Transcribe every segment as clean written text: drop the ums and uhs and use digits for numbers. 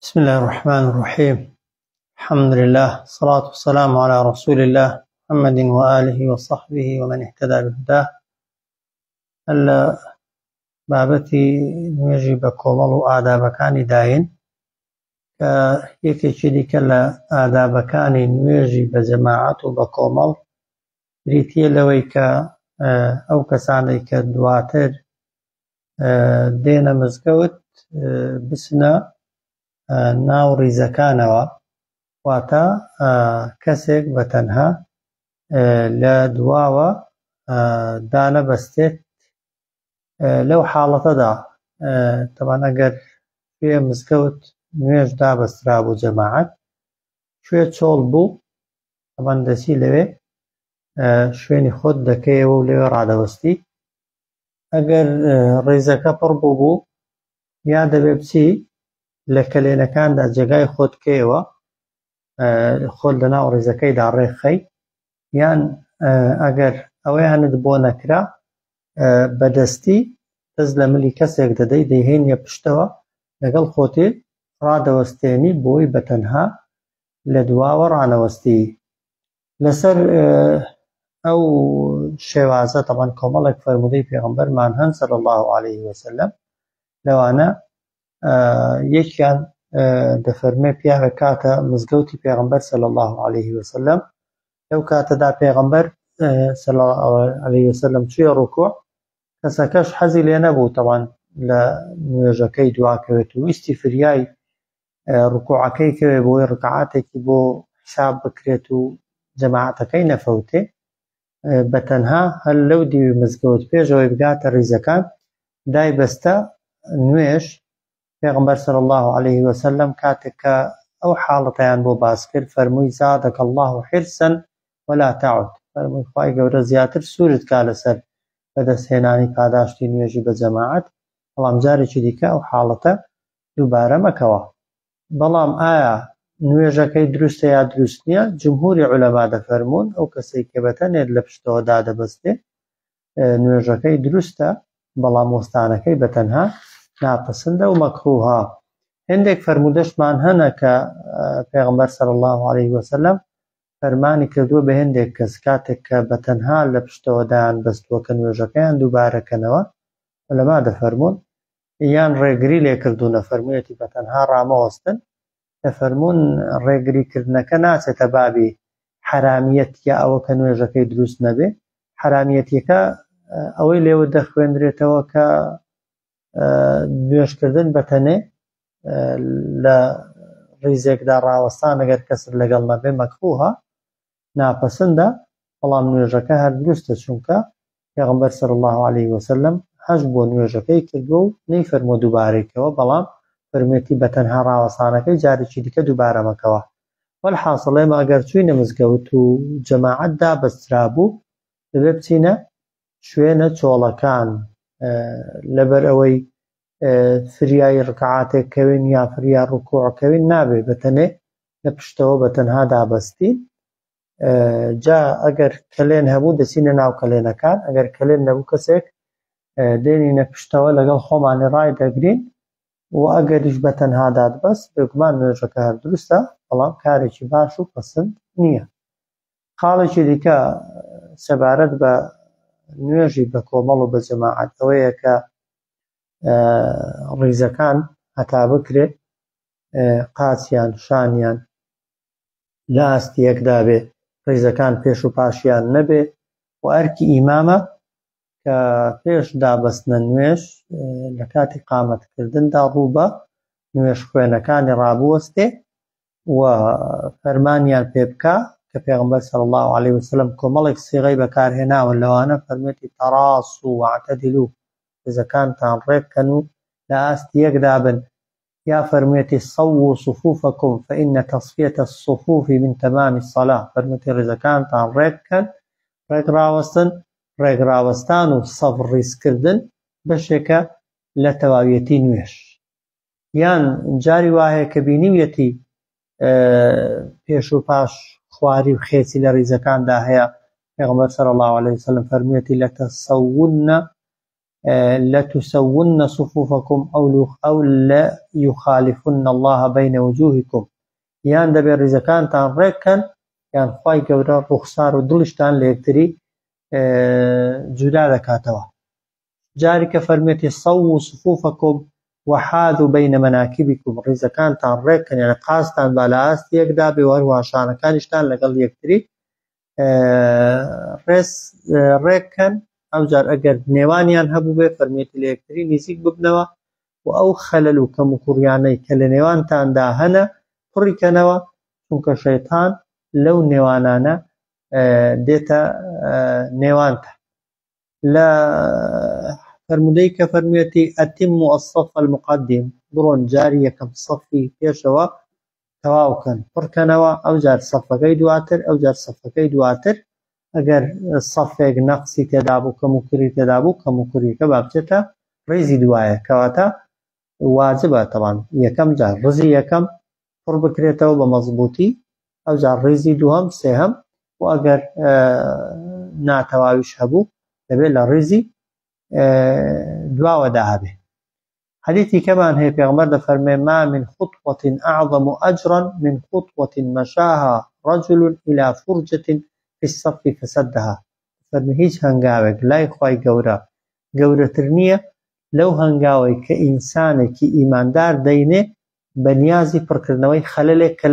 بسم الله الرحمن الرحيم الحمد لله الصلاة والسلام على رسول الله محمد وآله وصحبه ومن اهتدى بهداه. لە بابەتی نوێژی بە کۆمەڵ و ئادابەکانی داین کە یەکێکی دیکە لە ئادابەکانی نوێژی بە جەماعەت و بە کۆمەڵ بریتییە لەوەی کە ئەو کەسانەی کە دواتر دێنە مزگەوت بچنە ناو ڕیزەکانەوە، واتە کەسێک بە تەنها لە دواوە دانەبەستێت. لەو حاڵەتەدا تەبان ئەگەر کوێ مزگەوت نوێژ دابەسترابوو جەماعەت کوێ چۆڵ بوو تەبان دەچی لەوێ شوێنی خۆت دەکەیەوە و لەوێ ڕادەوەستی. ئەگەر ڕیزەکە پڕ بوو بوو یا دەبێ بچی لە کەلێنەکاندا جێگای خۆت کەیەوە، خۆت لە ناو ڕیزەکەیدا ڕێکخەی، یان ئەگەر ئەوەیانت بۆ نەکرا بەدەستی دەست لە ملی کەسێک دەدەی دەیهێنیە پشتەوە لەگەڵ خۆتی ڕادەوەستێنی بۆی بە تەنها لە دواوە ڕانەوەستی. لەسەر ئەو شێوازە تەبعەن کۆمەڵێک فەرموودەی پێغەمبەرمان هەن صلی اللە علیه وسلم، لەوانە یەکیان دەفەرمێ پیاوێک کاتە مزگەوتی پێغەمبەر صلی اللە علیه وسلم، لەو کاتەدا پێغەمبەر صلی اللە علیه وسلم چوویە ڕکوع، کەسەکەش حەزی لێ نەبوو تەبعەن لە نوێژەکەی دواکەوێت و ویستی فریای ڕکوعەکەی کەوێ بۆی ڕکعاتێکی بۆ حساب بکرێت و جەماعەتەکەی نەفەوتێ، بە تەنها هەر لەو دیوی مزگەوت پێشەوەی بگاتە ڕیزەکان دای بەستە نوێژ. پێغەمبەر صلی اللە علیه وسلم کاتێک کە ئەو حاڵەتەیان بۆ باس کرد فەرمووی زادک اللە حرصا ولا تعد، فەرمووی خوای گەورە زیاتر سوورت کا لەسەر بەدەستهێنانی پاداشتی نوێژی بە جەماعەت، بەڵام جارێکی دیکە ئەو حاڵەتە دووبارە مەکەوە. بەڵام ئایا نوێژەکەی دروستە یا دروست نییە؟ جمهوری عولەما دەفەرموون ئەو کەسەی کە بەتەنێت لە پشتەوە دادەبەستێ نوێژەکەی دروستە، بەڵام وەستانەکەی بەتەنها ناپەسندە و مەکروهە. هێندێک فەرموودەشمان هەنە کە پێغەمبەر صلی اللە علیه وسلم فەرمانی کردووە بە هێندێک کەس کاتێک کە بەتەنها لە پشتەوە دایان بەستووە کە نوێژەکەیان دووبارە کەنەوە، عولەما دەفەرموون یان ڕێگری لێ کردوونە فەرموویەتی بەتەنها ڕامەوەستن، دەفەرموون ڕێگری کردنەکە ناچێتە بابی حەرامیەت یا ئەوە کە نوێژەکەی دروست نەبێ، حەرامیەتیەکە ئەوەی لێوە دەخوێنرێتەوە کە نوێژکردن بەتەنێ لە ڕیزێکدا ڕاوەستان ئەگەر کەست لەگەڵ نەبێ مەکروهە، ناپەسندە، بەڵام نوێژەکە هەر دروستە، چونکە پێغەمبەر صلی اللە علیه وسلم حەج بۆ نوێژەکەی کردووە و نەیفەرمووە دووبارەی کەوە، بەڵام فەرموویەتی بە تەنها ڕاوەستانەکەی جارێکی دیکە دووبارە مەکەوە. وەلحاسڵ ئێمە ئەگەر چووینە مزگەوت و جەماعەت دابەسترابوو دەبێ بچینە شوێنە چۆڵەکان، لەبەر ئەوەی فریای ڕکعاتێک کەوین یا فریا ڕکوع کەوین نابێ بە تەنێ لە پشتەوە بە تەنها دابەستین. جا ئەگەر کەلێن هەبوو دەچینە ناو کەلێنەکان، ئەگەر کەلێن نەبوو کەسێک دێنینە پشتەوە لەگەڵ خۆمانی ڕای دەگرین و ئەگەریش بە تەنها دادبەست بێگومان نوێژەکە هەر دروستە، بەڵام کارێکی باش و پەسند نییە. خاڵێکی دیکە سەبارەت بە نوێژی بە کۆمەڵ و بە جەماعەت ئەوەیە کە ڕیزەکان هەتا بکرێ قاچیان شانیان لە ئاستی یەکدا بێ، ڕیزەکان پێش و پاشیان نەبێ و ئەرکی ئیمامە کە پێش دابەستنە نوێژ لە کاتی قامەتکردندا ڕوو بە نوێژ خوێنەکانی ڕابوەستێ و فەرمانیان پێ بکا کە پێغەمبەر صلی اللە علیه وسلم کۆمەڵێک سیغەی بەکارهێناون لەوانە فەرموویەتی تەڕاصو واعتدلو، ڕیزەکانتان ڕێککەن و لە ئاستی یەکدا بن، یا فەرموویەتی صووا صفوفکم فإن تصفیة الصفوف من تمام الصلاة، فەرموویەتی ڕیزەکانتان ڕێککەن، ڕێک ڕاوەستن، ڕێک ڕاوەستان و سەف ڕیزکردن بەشێکە لە تەواویەتی نوێژ. یان جاری وا هەیە کە بینیویەتی پێش و پاش خواری و خێچی لە ڕیزەکاندا هەیە، پێغەمبەر صلی اللە علیه وسلم فەرموویەتی لەتەسەون. لتسون صفوفكم أو ليخالفن الله بين وجوهكم یان دەبێ ڕیزەکانتان ڕێککەن یان خوای گەورە ڕوخسار و دڵیشتان لە یەکتری جودا دەکاتەوە. جاری کە فەرمێتی سەووا صفوفکم وحاذوا بین مناکبکم، ڕیزەکانتان ڕێککەن یعنی قاستان با لە ئاستی یەکدا بێ و هەروەها شانەکانیشتان لەگەڵ یەکتری ڕێز ڕێککەن. ئەوجار ئەگەر نێوانیان هەبوو بێ فەرمێتی لە یەکتری نزیک ببنەوە و ئەو خەلەل و کەموکوڕیانەی کە لە نێوانتاندا هەنە پڕی کەنەوە، چونکە شەیتان لەو نێوانانە دێتە نێوانتان. لە فەرموودەی کە فەرموویەتی ئەتم الصف المقدم، بڕۆن جاری یەکەم سەفی پێشەوە تەواو کەن، پڕکەنەوە، ئەوجار سەفەکەی دواتر، ئەوجار سەفەکەی دواتر. ئەگەر سەفێک نەقسی تێدا بوو، کەموکوڕی تێدا بوو، کەموکوڕیەکە با بچێتە ڕیزی دوایە. کەواتە واجبە تەبان یەکەم جار ڕزی یەکەم پڕ بکرێتەوە بە مەضبوطی، ئەوجار ڕیزی دووهەم، سێهەم، و ئەگەر ناتەواویش هەبوو دەبێت لە ڕیزی دواوەدا هەبێ. حديثی کەمان هەیە پێغەمبەر دەفەرمێ ما من خطوة أعظم أجرا من خطوة مشاها رجل إلى فرجة في الصف فسدها. فەرمی هیچ هەنگاوێک لای خوای گەورە گەورەتر نییە لەو هەنگاوەی کە ئینسانێکی ئیماندار دەینێ بە نیازی پڕکردنەوەی خەلەلێک کە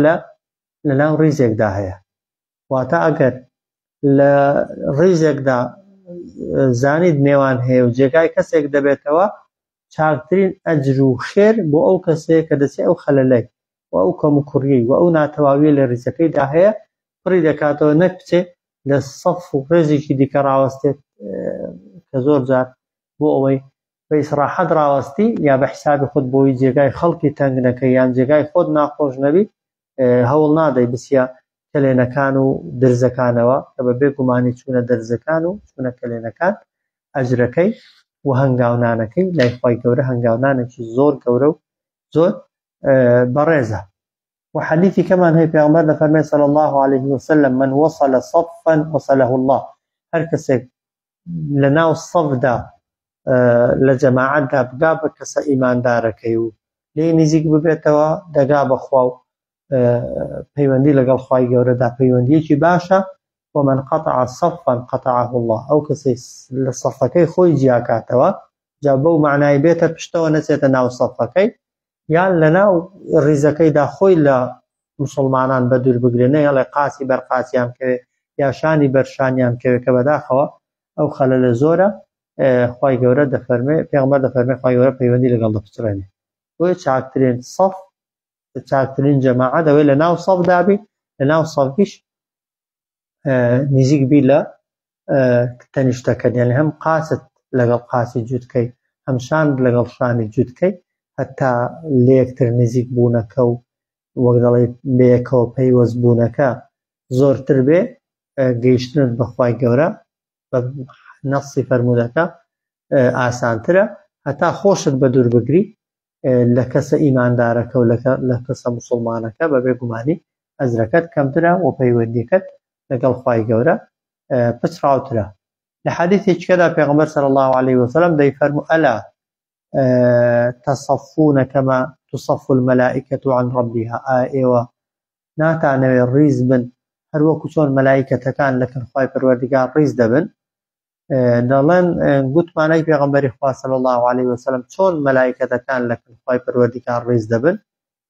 لە ناو ڕیزێکدا هەیە. واتە ئەگەر لە ڕیزێکدا زانیت نێوان هەیە و جێگای کەسێک دەبێتەوە، چاکترین ئەجر و خێر بۆ ئەو کەسەیە کە دەچێت ئەو خەلەلەی و ئەو کەموکوڕیەی و ئەو ناتەواویە لە ڕیزەکەیدا هەیە پڕی دەکاتەوە، نەک بچێت لە سەف و ڕێزێکی دیکە ڕاوەستێت کە زۆر جار بۆ ئەوەی بە ئیسراحەت ڕاوەستی یا بە حیسابی خۆت بۆی جێگای خەڵکی تەنگ نەکەی یان جێگای خۆت ناخۆش نەبی، هەوڵ نادەی بچیە کەلێنەکان و درزەکانەوە، کە بە بێ گومانی چوونە دەرزەکان و چوونە کەلێنەکان ئەجرەکەی و هەنگاونانەکەی لای خوای گەورە هەنگاونانێکی زۆر گەورە و زۆر بەڕێزە. و حديثی کەمان هەیە پێغەمبەر دەفەرمێ صلی الله عليه وسلم من وصل صفا وصله الله، هەر کەسێک لە ناو سەفدا لە جەماعەتدا بگا بە کەسە ئیماندارەکەی و لێی نزیک ببێتەوە دەگا بە خوا و پەیوەندی لەگەڵ خوای گەورەدا پەیوەندیەکی باشە. ومن قطع صفا قطعه الله، ئەو کەسەی لە سەفەکەی خۆی جیاکاتەوە، جا بەو معنای بێتە پشتەوە نەچێتە ناو سەفەکەی، یان لە ناو ڕیزەکەیدا خۆی لە مسلمانان بە دوور بگرێ، نەیەڵێ قاچی بەر قاچیان کەوێ یا شانی بەر شانیان کەوێ، کە بەداخەوە ئەو خەلەلە زۆرە. خوای گەورە دەفەرمێ، پێغەمبەر دەفەرمێ خوای گەورە پەیوەندی لەگەڵ دەپچڕێنێ. بۆیە چاکترین سەف، چاکترین جەماعەت ئەوەی لە ناو سەفدا بی، لە ناو سەفیش نزیک بی لە تەنیشتەکەت، یعنی هەم قاچت لەگەڵ قاچی جووتکەی، هەم شاند لەگەڵ شانی جووتکەی، هەتا لە یەکتر نزیک بوونەکە و وەک دەڵێ بەیەکەوە پەیوەست بوونەکە زۆرتر بێ، گەیشتنت بە خوای گەورە بە نەصی فەرموودەکە ئاسانترە، هەتا خۆشت بە دوور بگری لە کەسە ئیماندارەکە و لە کەسە مسلمانەکە، بە بێگومانی ئەجرەکەت کەمترە و پەیوەندیەکەت لەگەڵ خوای گەورە پچڕاوترە. لە حەدیثێکیدا پێغەمبەر صلی الله علیه وسلم دەیفەرموو ئەلا تصفون كما تصف الملائكة عن ربها، ئایا ئێوە ناتانەوێت ڕیز بن هەروەکو چۆن مەلائکەتەکان لەکن خوای پەروەردگار ڕیز دەبن؟ دەڵێن گوتمانای پێغەمبەری خوا صلی الله علیه وسلم چۆن مەلائکەتەکان لەکن خوای پەروەردگار ڕیز دەبن؟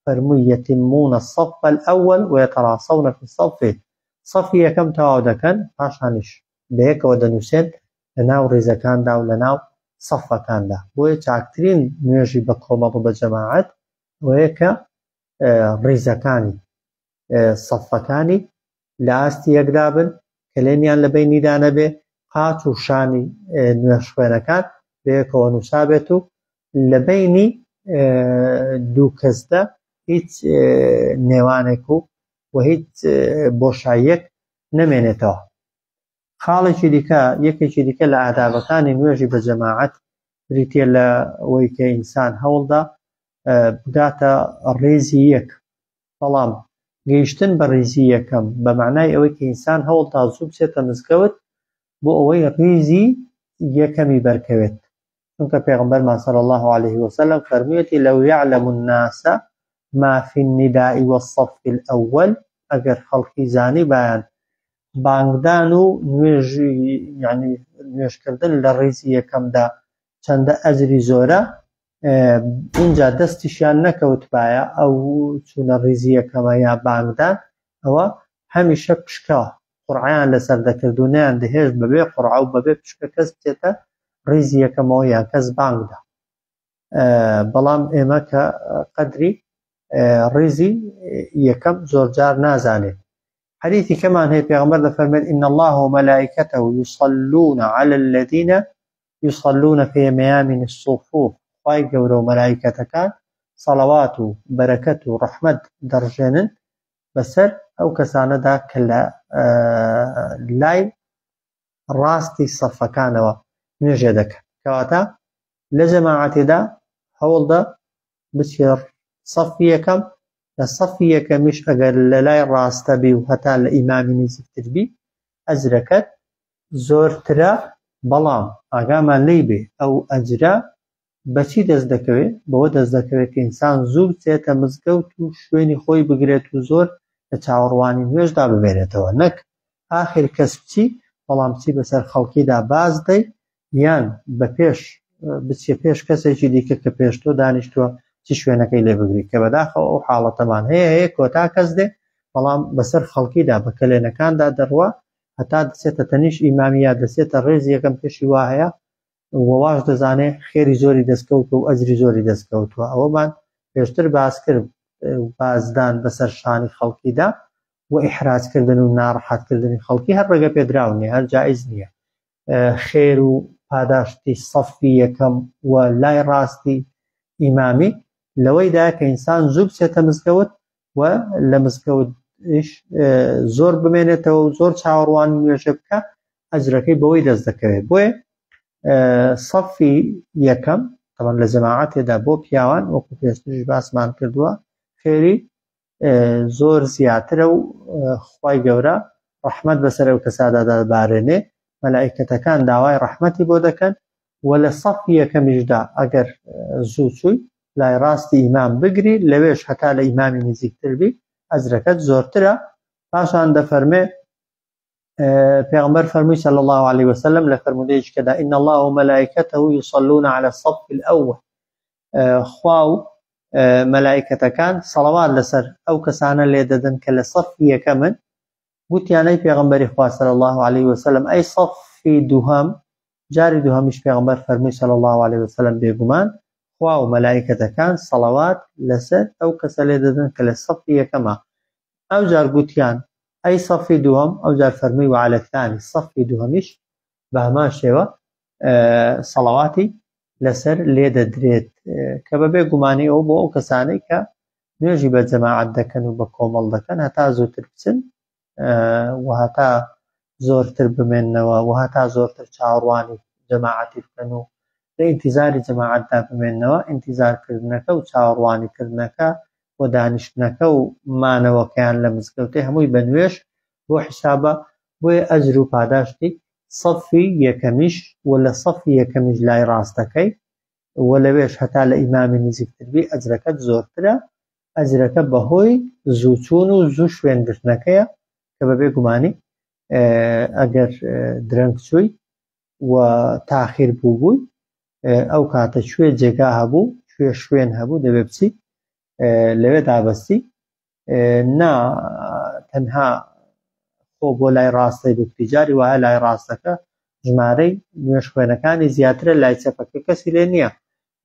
فەرمووی یتمون الصف الأول ويتراصون في الصف، صەفی یەکەم تەواو دەکەن پاشانیش بەیەکەوە دەنووسێن لە ناو ڕیزەکاندا و لە ناو سەفەکاندا. بۆیە چاکترین نوێژی بە کۆمەڵ و بە جەماعەت ئەوەیە کە ڕیزەکانی سەفەکانی لە ئاستی یەکدا بن، کەلێنیان لە بەینیدا نەبێ، قاچ و شانی نوێژخوێنەکان بەیەکەوە نووسابێت و لە بەینی دوو کەسدا هیچ نێوانێک و هیچ بۆشاییەک نەمێنێتەوە. خاڵێکی دیکە، یەکێکی دیکە لە ئادابەکانی نوێژی بە جەماعەت بریتییە لە ئەوەی کە ئینسان هەوڵدا بگاتە ڕیزی یەک. بەڵام گەیشتن بە ڕیزی یەکەم بە معنای ئەوەی کە ئینسان هەوڵدا زوو بچێتە مزگەوت بۆ ئەوەی ڕیزی یەکەمی بەرکەوێت. چونکە پێغەمبەرمان صلی اللە علیه وسلم فەرموویەتی لو یعلم الناس ما فی النداء والصف الاول ئەگەر خەڵکی زانیبایان بانگدان و نوێژی یعنی نوێژکردن لە ڕیزی یەکەمدا چەندە ئەجری زۆرە اینجا دەستیشیان نەکەوتبایە ئەو چوونە ڕیزی یەکەمە یا بانگدان ئەوە هەمیشە پشکە قوڕعەیان لەسەر دەکرد و نەیان دەهێشت بەبێ قوڕعە و بەبێ پشکە کەس بچێتە ڕیزی یەکەمەوە یان کەس بانگدا بەڵام ئێمە کە قەدری ڕیزی یەکەم زۆرجار نازانێت حديثی کەمان هەیە پێغەمبەر دەفەرمێت إن الله وملائكته يصلون على الذين يصلون في ميامن الصفوف خوای گەورە و مەلائکەتەکان سەڵەوات و بەرەکەت و ڕەحمەت دەڕژێنن بەسەر ئەو کەسانەدا کە لە لای ڕاستی سەفەکانەوە نوێژێ دەکەن. کەواتە لە جەماعەتێدا هەوڵدە بچیە سەفی یەکەم، لە سەفی یەکەمیش ئەگەر لە لای ڕاستە بی و هەتا لە ئیمامی نزیکتر بی ئەجرەکەت زۆرترە، بەڵام ئاگامان لێی بێ ئەو ئەجرە بەچی دەست دەکەوێ؟ بەوە دەست دەکەوێ کە ئینسان زوو بچێتە مزگەوت و شوێنی خۆی بگرێت و زۆر لە چاوەڕوانی نوێژدا بمێنێتەوە نەک ئاخر کەس بچی بەڵام بچی بەسەر خەڵکیدا باز دەی یان بە پێش بچیە پێش کەسێکی دیکە کە پێش تۆ دانیشتووە چی شوێنەکەی لێ بگری کە بەداخەوە ئەو حاڵەتەمان هەیە هەیە کۆتا کەس دێ بەڵام بەسەر خەڵکیدا بە کەلێنەکاندا دەڕوا هەتا دەچێتە تەنیش ئیمامی یا دەچێتە ڕێزی یەکەم پێشی وا هەیە و واش دەزانێ خێری زۆری دەستکەوتووە و ئەجری زۆری دەستکەوتووە ئەوەمان پێشتر باس کرد بازدان بەسەر شانی خەڵکیدا و ئیحراجکردن و ناڕەحەتکردنی خەڵکی هەر ڕێگە پێدراو نییە هەر جائز نییە خێر و پاداشتی سەفی یەکەم و لای ڕاستی ئیمامی لەوەیدا کە ئینسان زوو بچێتە مزگەوت و لە مزگەوتیش زۆر بمێنێتەوە و زۆر چاوەڕوان نوێژە بکە ئەجرەکەی بەوەی دەست دەکەوێت بۆیە سەفی یەکەم تەبەن لە جەماعەتێدا بۆ پیاوان وەکو پێشتریش باسمان کردووە خێری زۆر زیاترە و خوای گەورە ڕەحمەت بەسەر ئەو کەسادا دەبارێنێ مەلائکەتەکان داوای ڕەحمەتی بۆ دەکەن و لە سەفی یەکەمیشدا ئەگەر زوو چووی لای ڕاستی ئیمام بگری لەوێش هەتا لە ئیمامی نزیکتر بی ئەجرەکەت زۆرترە پاشان دەفەرمێ پێغەمبەر فەرمووی صلی الله علیه وسلم لە فەرموودەیەکی کەدا ان الله وملائکته یصلون علی الصف الاول خوا و مەلائکەتەکان سەڵەوات لەسەر ئەو کەسانە لێ دەدەن کە لە سەفی یەکەمن گوتیان ئەی پێغەمبەری خوا صلی الله علیه وسلم ئەی سەفی دووهەم جاری دووهەمیش پێغەمبەر فەرمووی صلی الله علیه وسلم بێگومان خوا و مەلائکەتەکان سەڵەوات لەسەر ئەو کەسە لێ دەدەن کە لە سەفی یەکەمە ئەوجار گوتیان ئەی سەفی دووهەم ئەوجار فەرمووی وعلى الثاني سەفی دووهەمیش بە هەمان شێوە سەڵەواتی لەسەر لێ دەدرێت کە بەبێ گومانی ئەو بۆ ئەو کەسانەی کە نوێژی بە جەماعەت دەکەن و بە کۆمەڵ دەکەن هەتا زووتر بچن و هەتا زۆرتر بمێننەوە و هەتا زۆرتر چاوەڕوانی جەماعەتی بکەن و لە ئینتیزاری جەماعەتدا بمێننەوە ئینتیزارکردنەکە و چاوەڕوانیکردنەکە و دانیشتنەکە و مانەوەکەیان لە مزگەوتێ هەمووی بە نوێژ بۆ حیسابە بۆیە ئەجر و پاداشتی سەفی یەکەمیش و لە سەفی یەکەمیش لای ڕاستەکەی و لەوێش هەتا لە ئیمامی نزیکتر بی ئەجرەکەت زۆرترە ئەجرەکە بەهۆی زوو چوون و زوو شوێن گرتنەکەیە کە بەبێ گومانی ئەگەر درەنگ چووی و تاخیر بوو بووی ئەو کاتە کوێ جێگا هەبوو کوێ شوێن هەبوو دەبێ بچی لەوێ دابەستی نا تەنها خۆ بۆ لای ڕاستەی بکری جاری وایە لای ڕاستەکە ژمارەی نوێژخوێنەکانی زیاترە لای چەپەکە کەسی لێ نییە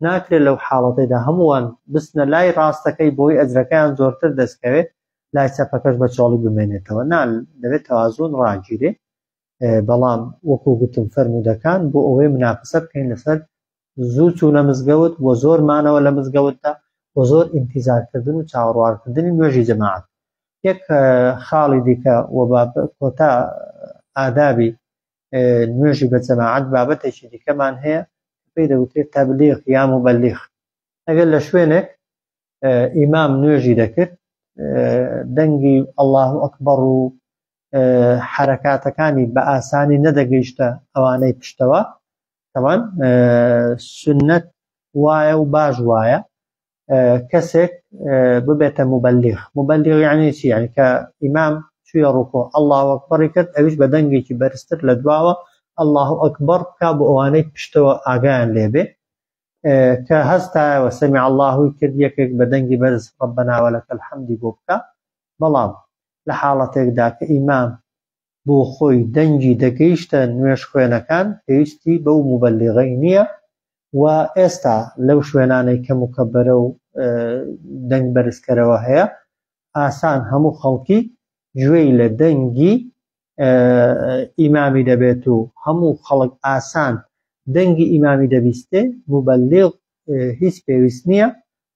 ناکرێت لەو حاڵەتەیدا هەمووان بچنە لای ڕاستەکەی بۆی ئەجرەکەیان زۆرتر دەستکەوێت لای چەپەکەش بە چۆڵی بمێنێتەوە نا دەبێت تەوازون ڕاگیرێ بەڵام وەکو گوتم فەرموودەکان بۆ ئەوەی منافسە بکەین لەسەر زوو چوونە مزگەوت و زۆر مانەوە لە مزگەوتدا و زۆر ئینتیزارکردن و چاوەڕوانکردنی نوێژی جەماعەت. یەک خاڵی دیکە و کۆتا ئادابی نوێژی بە جەماعەت بابەتێکی دیکەمان هەیە پێی دەگوترێت تەبلیغ یا موبەلیغ. ئەگەر لە شوێنێک ئیمام نوێژی دەکرد دەنگی ئەڵڵاهو ئەکبەر و حەرەکاتەکانی بە ئاسانی نەدەگەیشتە ئەوانەی پشتەوە. تەبعەن سوننەت وایە و باش وایە کەسێک ببێتە مبلغ. مبلغ یعنی چی؟ یعنی کە ئیمام چوویە ڕکوع الله ئەکبەری کرد، ئەویش بە دەنگێکی بەرزتر لە دواوە الله ئەکبەر بکا بۆ ئەوانەی پشتەوە ئاگایان لێبێ. کە هەستایەوە سەمیع اللهی کرد، یەکێک بە دەنگی بەرز ربنا ولک الحمدی بۆ بکا. بەڵام لە حاڵەتێکدا کە ئیمام بۆ خۆی دەنگی دەگەیشتە نوێژخوێنەکان پێویستی بەو موبەلیغەی نییە و ئێستا لەو شوێنانەی کە موکەبەرە و دەنگ بەرزکەرەوە هەیە ئاسان هەموو خەڵکی گوێی لە دەنگی ئیمامی دەبێت و هەموو خەڵک ئاسان دەنگی ئیمامی دەبیستێ، موبەلیغ هیچ پێویست نییە،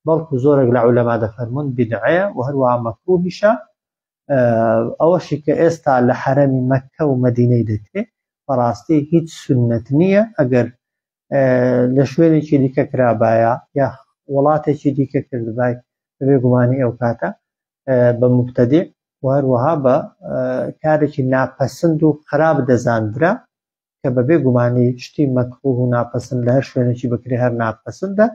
بەڵکو زۆرێک لە عولەما دەفەرموون بیدعەیە و هەروەها مەکروهیشە. ئەوەشی کە ئێستا لە حەرەمی مەککە و مەدینەی دەکرێ بەڕاستی هیچ سوننەت نییە، ئەگەر لە شوێنێکی دیکە کرابایە یا وڵاتێکی دیکە کردبای بەبێ گومانی ئەو کاتە بە مبتەدیع و هەروەها بە کارێکی ناپەسند و خراپ دەزاندرا، کە بەبێ گومانی شتی مەکروه و ناپەسند لە هەر شوێنێکی بکرێ هەر ناپەسندە،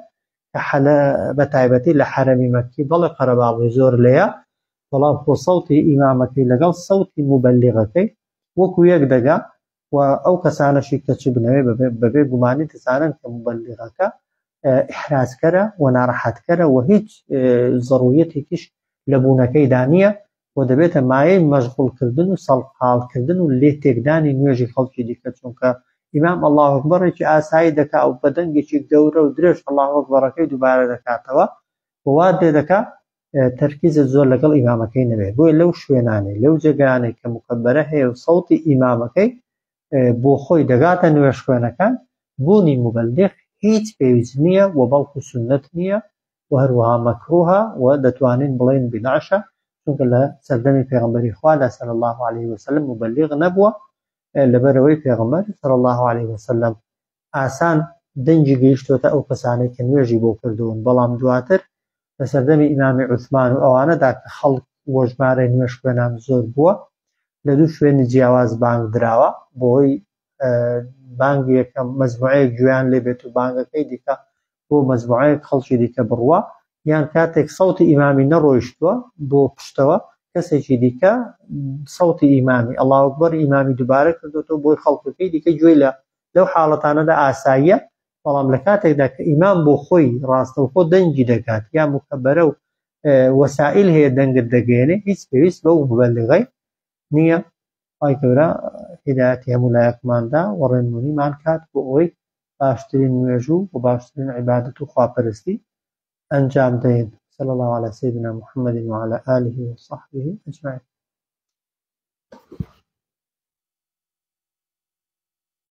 کە حەلە بە تایبەتی لە حەرەمی مەککی بەڵێ قەرەباڵغی زۆر لێیە، بەڵام خۆ سەوتی ئیمامەکەی لەگەڵ سەوتی موبەلیغەکەی وەکو یەک دەگا و ئەو کەسانەشی کە چبنەوێ بەبێ گومانی دەزانن کە موبەلیغەکە ئیحراجکەرە و ناڕەحەتکەرە و هیچ زەڕوریەتێکیش لە بوونەکەیدا نییە و دەبێتە مایەی مەشغوڵکردن و سەرقاڵکردن و لێ تێکدانی نوێژی خەڵکی دیکە، چونکە ئیمام اللە اکبرێکی ئاسایی دەکا و بە دەنگێکی گەورە و درێژ اللە اکبرەکەی دووبارە دەکاتەوە و وات لێ دەکا تەرکیزت زۆر لەگەڵ ئیمامەکەی نەبێت. بۆیە لەو شوێنانەی لەو جێگایانەی کە مکەبەرە هەیە و سەوتی ئیمامەکەی بۆ خۆی دەگاتە نوێژخوێنەکان، بوونی موبەلیغ هیچ پێویست نییە و بەڵکو سوننەت نییە و هەروەها مەکروهە و دەتوانین بڵێین بیدعەشە، چونکە لە سەردەمی پێغەمبەری خوادا صلی اللە علیه وسلم موبەلیغ نەبووە، لەبەرئەوەی پێغەمبەر صلی اللە علیه وسلم ئاسان دەنگی گەیشتۆتە ئەو کەسانەی کە نوێژی بۆ کردوون، بەڵام دواتر لە سەردەمی ئیمامی عوثمان و ئەوانەدا کە خەڵک و ژمارەی نوێژخوێنان زۆر بووە لە دوو شوێنی جیاواز بانگ دراوە بۆی بانگی یەکەم مەجموعەیەک گوێیان لێ بێت و بانگەکەی دیکە بۆ مەجموعەیەک خەڵکی دیکە بڕوا، یان کاتێک سەوتی ئیمامی نەڕۆیشتووە بۆ پشتەوە کەسێکی دیکە سەوتی ئیمامی اللە اکبر ئیمامی دووبارە کردوێتەوە بۆی خەڵکەکەی دیکە گوێی لە لەو حاڵەتانەدا ئاساییە، بەڵام لە کاتێکدا کە ئیمام بۆ خۆی ڕاستەوخۆ دەنگی دەگات یا مکەبەرە و وەسائیل هەیە دەنگت دەگەیەنێ هیچ پێویست بەو مبەلغەی نییە. خوای گەورە هیدایەتی هەموو لایەکمان دا و ڕێنمونیمان کات بۆ ئەوەی باشترین نوێژ و باشترین عیبادەت و خواپەرستی ئەنجام دەین. صلی اللە علی سیدنا محمد وعلی آله وصحبه اجمعین.